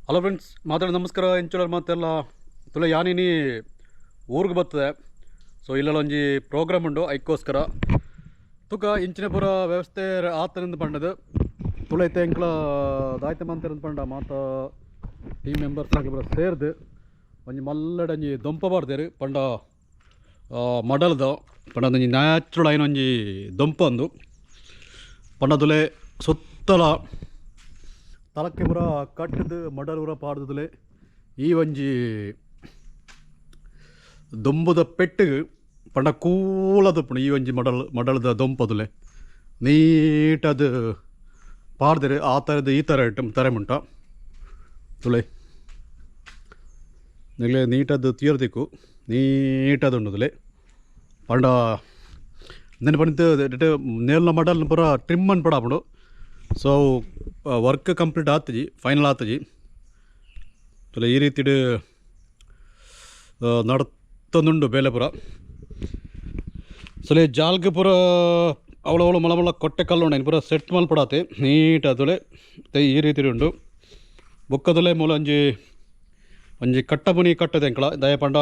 Hello friends, ಮಾತಾಡಿ ನಮಸ್ಕಾರ. ಎಂಚೋಳರ್ ಮಾತೆಲ್ಲ ತುಲೆ ಯಾನಿನಿ ಊರಿಗೆ ಬರ್ತದೆ. ಸೊ ಇಲ್ಲೆಲ್ಲ ಒಂಜಿ ಪ್ರೋಗ್ರಾಮ್ ಉಂಡು, ಐಕ್ಕೋಸ್ಕರ ತುಕ ಇಂಚಿನ ಪೂರ ವ್ಯವಸ್ಥೆ ಆತನಿಂದ ಪಂಡದು. ತುಳೈತೆ ಎಂಕ್ಲ ದಾಯ್ತ ಮಂತಿರಂದು ಪಂಡ ಮಾತ ಟೀಮ್ ಮೆಂಬರ್ಸ್ ಪೂರ ಸೇರ್ದು ಒಂಜಿ ಮಲ್ಲಡ ಒಂಜಿ ದೊಂಪ ಪಾಡ್ದೇರು ಪಂಡ ಮಡಲ್ದ ಪಂಡ ಒಂಜಿ ನ್ಯಾಚುರಲ್ ಆಯಿನ ಒಂಜಿ ದೊಂಪ ಅಂದು ಪಂಡ ತುಲೆ ಸುತ್ತಲ ತಲಕ್ಕೆ ಪೂರ ಕಟ್ಟದು ಮಡಲ್ ಪೂರ ಪಾಡ್ದುಲೆ. ಈ ಒಂಜಿ ದೊಂಬುದ ಪೆಟ್ಟಿಗೆ ಪಂಡ ಕೂಲದಪ್ಪುಂಡು. ಈ ಒಂಜಿ ಮಡಲ್ ಮಡಲ್ದ ದೊಂಪದುಲೆ ನೀಟದು ಪಾಡ್ದಿರು. ಆ ಥರದ ಈ ಥರ ಐಟಮ್ ತರೆ ಮುಂಟ ತುಲೆ ನಿಗಲೆ ನೀಟದ್ದು ತೀರ್ದಿಕ್ಕು ನೀಟದು ಉಂಡುದುಲೆ. ಪಂಡ ನೆನಪು ನೇಲ್ನ ಮಡಲ್ನ ಪೂರ ಟ್ರಿಮ್ ಅನ್ ಪಡಾಪುಂಡು. ಸೊ ವರ್ಕ್ ಕಂಪ್ಲೀಟ್ ಆತಜಿ, ಫೈನಲ್ ಆತಜಿ. ತುಲೆ ಈ ರೀತಿಡ್ ನಡತೊಂದುಂಡು ಬೇಲೆ ಪೂರ. ಸೊಲೆ ಜಾಲ್ಗ್ ಪೂರ ಅವಳು ಅವಳು ಮಲ ಮಲ್ಲ ಕೊಟ್ಟೆ ಕಲ್ಲು ಉಂಡು ಪೂರ ಸೆಟ್ ಮಲ್ಪಡಾತೆ ನೀಟ್ ಅದುಲೆ. ಈ ರೀತಿ ಉಂಡು. ಬೊಕ್ಕದೊಲೆ ಮೂಲ ಒಂಜಿ ಒಂಜಿ ಕಟ್ಟಬುನಿ ಕಟ್ಟದೆ ಎಂಕಲ ದಯ ಪಂಡ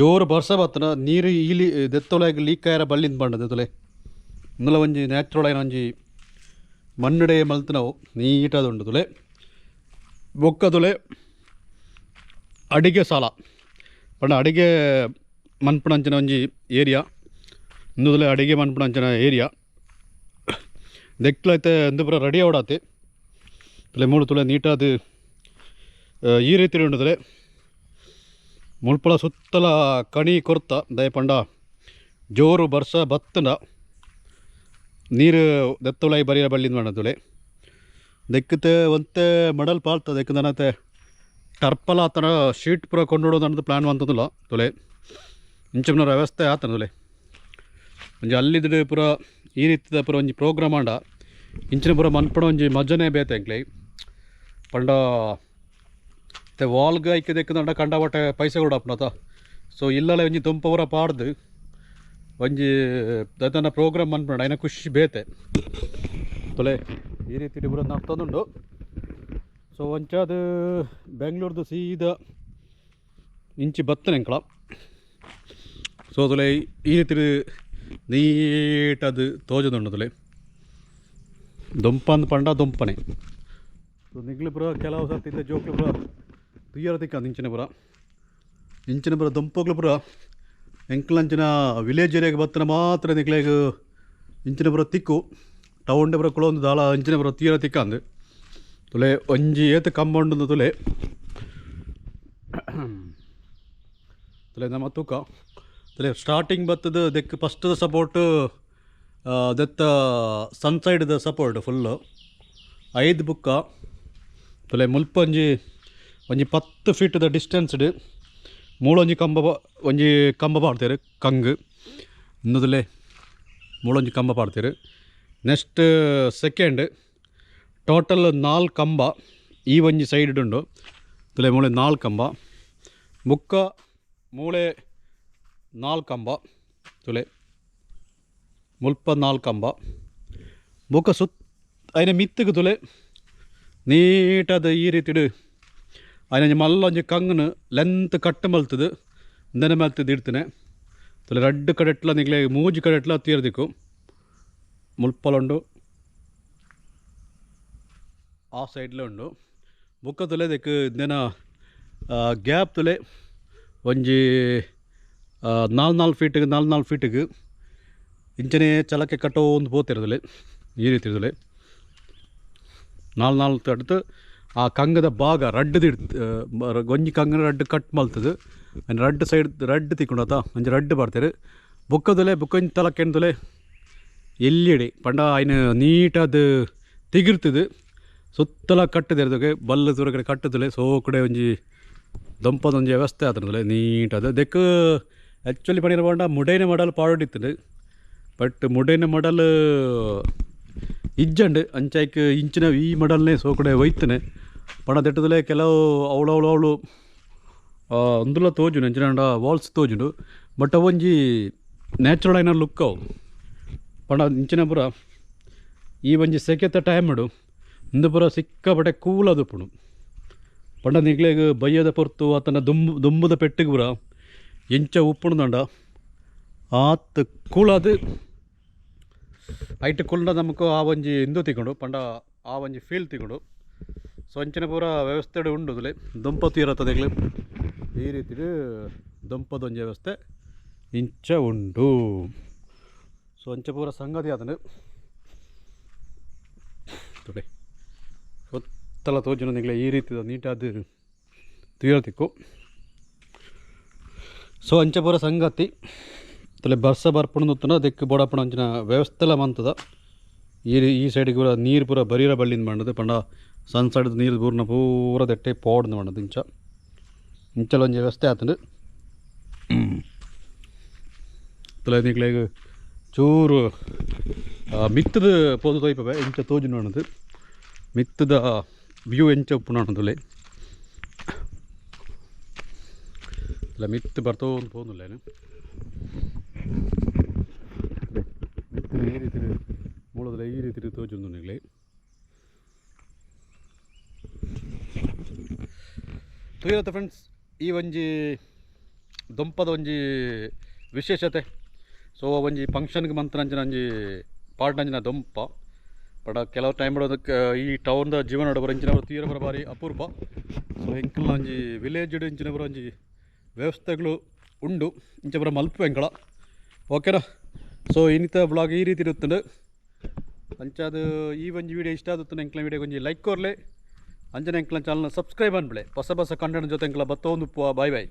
ಜೋರು ಬರ್ಸ ಬತ್ತನ ನೀರು ಈಲಿ ದೆತ್ತೊಳಗೆ ಲೀಕ್ ಆಯರ ಬಲ್ಲಿಂದ ಪಂಡದೆ ತುಲೆ. ಇಂದುಲ ಒಂಜಿ ನ್ಯಾಚುರಲ್ ಆಯಿನ ಒಂಜಿ ಮಣ್ಣುಡೆ ಮಲ್ತನವು ನೀಟಾದ ಉಂಡು ತುಲೆ. ಬೊಕ್ಕದುಲೆ ಅಡಿಗೆ ಸಾಲ ಪಂಡ ಅಡಿಗೆ ಮನ್ಪುಣಂಚಿನ ಒಂಜಿ ಏರಿಯಾ ಇಂದುದಲೆ ಅಡಿಗೆ ಮನ್ಪುಣಂಚಿನ ಏರಿಯಾ ದೆಕ್ಲೈತೆ ಇಂದು ಪೂರ ರೆಡಿ ಆವಡಾತೆ ತುಲೆ. ಮೂಲು ತುಲೆ ನೀಟಾದ ಈ ರೀತಿ ಉಂಡು ತುಲೆ. ಮುಲ್ಪಲ ಸುತ್ತಲ ಕಣಿ ಕೊರ್ತ ದಯ ಪಂಡ ಜೋರು ಬರ್ಸ ಬತ್ತಂಡ ನೀರು ದೆತ್ತೊಳೈ ಬರಿಯ ಬಳ್ಳಿಂದ ಮಾಡ ತುಲೆ. ದೆಕ್ಕತೆ ಒಂತೆ ಮಡಲ್ ಪಾಲ್ತ ದೆಕ್ಕದನತೆ ಟರ್ಪಲ್ ಆತನ ಶೀಟ್ ಪೂರ ಕೊಂಡೋಡೋದು ಪ್ಲಾನ್ ಅಂತಂದಿಲ್ಲ ತುಲೆ. ಇಂಚಿನ ವ್ಯವಸ್ಥೆ ಆತನ ತುಲೆ. ಒಂಜಿ ಅಲ್ಲಿದ್ದು ಪೂರ ಈ ರೀತಿದ ಪೂರ ಒಂಜಿ ಪ್ರೋಗ್ರಾಮ್ ಆಂಡ ಇಂಚಿನ ಪೂರ ಮನ್ಪಣ ಒಂಜಿ ಮಜನೆ ಬೇತೆ ಎಂಕ್ಲೆ. ಪಂಡ ಇತ್ತೆ ವಾಲ್ಗ್ ಐಕ್ ದೆಕ್ಕದಂಡ ಕಂಡಪಟ್ಟೆ ಪೈಸೆ ಕೂಡ ಆಪುಂಡತ. ಸೊ ಇಲ್ಲಲೆ ಒಂಜಿ ದೊಂಪ ಪೂರ ಪಾಡ್ದು ಒಂಜಿ ದಾದನ ಪ್ರೋಗ್ರಾಮ್ ಮನ್ಪಣ ಐನ ಖುಷಿ ಬೇತೆ ತುಲೆ. ಈ ರೀತಿ ಪೂರ ನಡ್ತೊಂದುಂಡು. ಸೊ ಒಂಚಾದ ಬೆಂಗ್ಳೂರ್ದು ಸೀದಾ ಇಂಚಿ ಬತ್ತನೆ ಎಂಕಲ. ಸೊ ತುಲೆ ಈ ರೀತಿ ನೀಟದು ತೋಜದುಂಡು ತುಲೆ. ದೊಂಪಂದು ಪಂಡ ದೊಂಪನೆ. ಸೊ ನಿಗ್ಲು ಪೂರ ಕೆಲವು ಸರ್ತಿ ಇತ್ತೆ ಜೋಕ್ಲು ಪೂರ ತುಯ್ಯರ ತಿಕ್ಕಂದು ಇಂಚಿನ ಪೂರ ಇಂಚಿನ ಪೂರ ದೊಂಪಗ್ಲು ಪೂರ ಎಂಕ್ಲಂಚಿನ ವಿಲೇಜ್ ಏರಿಯಾಗೆ ಬತ್ತನ ಮಾತ್ರ ನಿಕ್ಲೆಗ್ ಇಂಚಿನ ಪೂರ ತಿಕ್ಕು. ಟೌನ್ ಪೂರ ಕುಳೊಂದು ದಾಲ ಇಂಚಿನ ಪೂರ ತೀರ ತಿಕ್ಕಂದು ತುಲೆ. ಒಂಜಿ ಏತ್ ಕಂಬ ಉಂಡು ತುಲೆ. ತುಲೆ ನಮ್ಮ ತೂಕ ತುಲೆ ಸ್ಟಾರ್ಟಿಂಗ್ ಬತ್ತದ ದೆಕ್ ಫಸ್ಟ್ ಸಪೋರ್ಟ್ ದೆತ್ತ ಸನ್ ಸೈಡ್ದ ಸಪೋರ್ಟ್ ಫುಲ್ಲು 5 ಬುಕ್ಕ ತುಲೆ. ಮುಲ್ಪ ಒಂಜಿ ಒಂಜಿ 10 ಫೀಟ್ದ ಡಿಸ್ಟೆನ್ಸ್ಡ್ ಮೂಲೊಂಜಿ ಕಂಬ ಒಂಜಿ ಕಂಬ ಪಾಡ್ತೇರು ಕಂಗ್ ಇನ್ನುದಲೇ ಮೂಲೊಂಜಿ ಕಂಬ ಪಾಡ್ತೇರು. ನೆಕ್ಸ್ಟ್ ಸೆಕೆಂಡ್ ಟೋಟಲ್ 4 ಕಂಬ ಈ ಒಂಜಿ ಸೈಡ್ ಉಂಡು ತುಲೆ. ಮೂಳೆ 4 ಕಂಬ ಬುಕ್ಕ ಮೂಳೆ 4 ಕಂಬ ತುಲೆ. ಮುಲ್ಪ 4 ಕಂಬ ಬೊಕ್ಕ ಸುತ್ತ ಐನ ಮಿತ್ತುಗು ತುಲೆ ನೀಟಾದ ಈ ರೀತಿಡ್ ಐನ ಒಂಜಿ ಮಲ್ಲ ಒಂಜಿ ಕಂಗ್ನು ಲೆಂತ್ ಕಟ್ ಮಲ್ತದು ಇಂದನೆ ಮಲ್ತದು ಇಡ್ತೇನೆ ತುಲೆ. ರಡ್ಡ್ ಕಡೆಟ್ಲ ನಿಗ್ಲೆ ಮೂಜಿ ಕಡೆಟ್ಲ ತೀರ್ದಿಕ್ಕು. ಮುಲ್ಪಲುಂಡು ಆ ಸೈಡ್ಲ ಉಂಡು. ಬೊಕ್ಕ ತುಲೆ ದೆಕ್ ಇಂದೆನ ಗ್ಯಾಪ್ ತುಲೆ ಒಂಜಿ 4 4 ಫೀಟಿಗೆ 4 4 ಫೀಟಿಗೆ ಇಂಚನೆ ಚಲಕೆ ಕಟ್ಟೋಂದು ಪೋತಿರೋದಿಲ್ಲ ಈ ರೀತಿ ಇರೋದಿಲ್ಲ. 4 4 ತಡ್ದು ಆ ಕಂಗದ ಭಾಗ ರಡ್ಡ್ ಒಂಜಿ ಕಂಗನ ರಡ್ಡ್ ಕಟ್ ಮಲ್ತದು ರಡ್ಡ್ ಸೈಡ್ ರಡ್ಡ್ ತಿಕ್ಕೊಂಡತ ಒಂಜಿ ರಡ್ಡ್ ಬರ್ತಾರೆ. ಬೊಕ್ಕದಲೆ ಬೊಕ್ಕೊಂಜಿ ತಲಕೆಂದುಲೆ ಎಲ್ಲಿಡಿ ಪಂಡ ಐನ ನೀಟಾದ ತಿಗಿರ್ತದೆ ಸುತ್ತಲ ಕಟ್ಟದಿರ್ತದೆ ಬಲ್ಲು ದೂರ ಕಡೆ ಕಟ್ಟದಲೆ. ಸೋ ಕಡೆ ಒಂಜಿ ದೊಂಪದ ಒಂಜಿ ವ್ಯವಸ್ಥೆ ಆತನದಲೆ ನೀಟಾದ ದೆಕ್. ಆ್ಯಕ್ಚುಲಿ ಪಣಿರ ಪಂಡ ಮುಡೈನ ಮಡಲ್ ಪಾಡೋಡಿತ್ತದು, ಬಟ್ ಮುಡೈನ ಮಡಲ್ ಇಜ್ಜಂಡು ಅಂಚೈಕ್ ಇಂಚಿನ ಈ ಮಡಲ್ನೇ ಸೋ ಕಡೆ ಒಯ್ತನೆ ಪಣ ದೆಟ್ಟದಲೆ. ಕೆಲವು ಅವಳು ಅವಳು ಅವಳು ಅಂದುಲ ತೋಜುಂಡು ಅಂಚಿನ ವಾಲ್ಸ್ ತೋಜುಂಡು, ಬಟ್ ಅವೊಂಜಿ ನ್ಯಾಚುರಲ್ ಆಯಿನ ಲುಕ್ ಅವು. ಪಂಡ ಇಂಚಿನ ಪೂರ ಈ ಒಂಜಿ ಸೆಕೆತ ಟೈಮ್ ಇಂದು ಪೂರ ಸಿಕ್ಕಾಪಟ್ಟೆ ಕೂಲ್ ಅದು ಪುಣು. ಪಂಡ ನಿಕ್ಲೆಗ್ ಬಯ್ಯದ ಪೊರ್ತು ಆತನ ದುಂಬು ದುಂಬುದ ಪೆಟ್ಟಿಗೆ ಪೂರ ಎಂಚ ಉಪ್ಪುಂಡು ಆತ್ ಕೂಳಾದ್ ಐಟ್ ಕುಲ್ಂಡ ನಮಕ್ ಆ ಒಂಜಿ ಇಂದು ತಿಕ್ಕುಂಡು ಪಂಡ ಆ ಒಂಜಿ ಫೀಲ್ ತಿಕ್ಕುಂಡು. ಸೊ ಅಂಚಿನ ಪೂರ ವ್ಯವಸ್ಥೆ ಉಂಡು ತುಲೆ ದೊಂಪ ತೀರತ್ತ ನಿಕ್ಲೆ ಈ ರೀತಿಡ್ ದೊಂಪದ ಒಂಜಿ ವ್ಯವಸ್ಥೆ ಇಂಚ ಉಂಡು. ಸೊ ಅಂಚ ಪೂರ ಸಂಗತಿ ಆತುಂಡು ತುಲೆ ಸುತ್ತಲ ತೋಜುನ ನಿಕ್ಲೆ ಈ ರೀತಿದ ನೀಟಾದ್ ತೂಯರ ತಿಕ್ಕು. ಸೊ ಅಂಚ ಪೂರ ಸಂಗತಿ ತುಲೆ ಬರ್ಸ ಬರ್ಪುಂಡು ತುತ್ತುಂಡ ದೆಕ್ಕ್ ಬೋಡಾಪುನ ಅಂಚಿನ ವ್ಯವಸ್ಥೆಲ ಮಂತುದ. ಈ ಈ ಸೈಡಿಗೆ ಪೂರ ನೀರು ಪೂರ ಬರಿರ ಬಳ್ಳಿಂದ್ ಪಂಡದು ಪಂಡ ಸಣ್ಣ ಸೈಡ್ ನೀರು ಬೂರ್ನ ಪೂರ ದೆಟ್ಟೆ ಪೋಡ್ಂದ್ ಪಂಡದು ಇಂಚ ಇಂಚಲ ಒಂಜಿ ವ್ಯವಸ್ಥೆ ಆತುಂಡು. ತುಲೆ ನಿಕ್ಲೆಗ್ ಚೂರು ಮಿತ್ತದ ಪೋದು ತೋಯ್ಪವೆ ಇಂಚ ತೋಜುಂಡು ಪಂಡದು ಮಿತ್ತದ ವ್ಯೂ ಎಂಚ ಉಪ್ಪುಂಡು ತುಲೆ ತುಲೆ ಮಿತ್ತು ಬರ್ತೋಂದು ಪೋಂದುಲ್ಲೇನು ಮಿತ್ತು ಈ ರೀತಿ ಮೂಲದ ಈ ರೀತಿ ತೋಜುಂಡು ನಿಕ್ಲೆ. ತೂಯರತ್ತ ಫ್ರೆಂಡ್ಸ್ ಈ ಒಂಜಿ ದೊಂಪದ ಒಂಜಿ ವಿಶೇಷತೆ. ಸೊ ಒಂಜಿ ಫಂಕ್ಷನ್ಗೆ ಮಂತನಂಚಿನ ಒಂಜಿ ಪಾಡ್ನಂಚಿನ ದೊಂಪ ಬಟ್ ಕೆಲವು ಟೈಮ್ ಅದಕ್ಕೆ ಈ ಟೌನ್ದ ಜೀವನ ಬರ ಇಂಚಿನ ತೀರ ಬರ ಬಾರಿ ಅಪೂರ್ವ. ಸೊ ಎಂಕಲ್ನ ಒಂಜಿ ವಿಲೇಜ್ ಇಂಚಿನ ಬರ ಒಂಜಿ ವ್ಯವಸ್ಥೆಗಳು ಉಂಡು ಇಂಚ ಬರ ಮಲ್ಪು ಎಂಕಳ ಓಕೆನಾ. ಸೊ ಇನ್ನಿತ ಬ್ಲಾಗ್ ಈ ರೀತಿ ಇರುತ್ತಂಡು. ಅಂಚಾದ ಈ ಒಂಜಿ ವೀಡಿಯೋ ಇಷ್ಟ ಆದತ್ತು ಎಂಕ್ಲ ವೀಡಿಯೋ ಒಂಜಿ ಲೈಕ್ ಕೊರ್ಲೆ ಅಂಚನೆ ಎಂಕ್ಲ ಚಾನಲ್ ಸಬ್ಸ್ಕ್ರೈಬ್ ಅನ್ಬಿಳೆ ಹೊಸ ಹೊಸ ಕಂಟೆಂಟ್ ಜೊತೆ ಎಂಕ್ಲ ಬತ್ತೊಂದು ಬಾಯ್ ಬಾಯ್.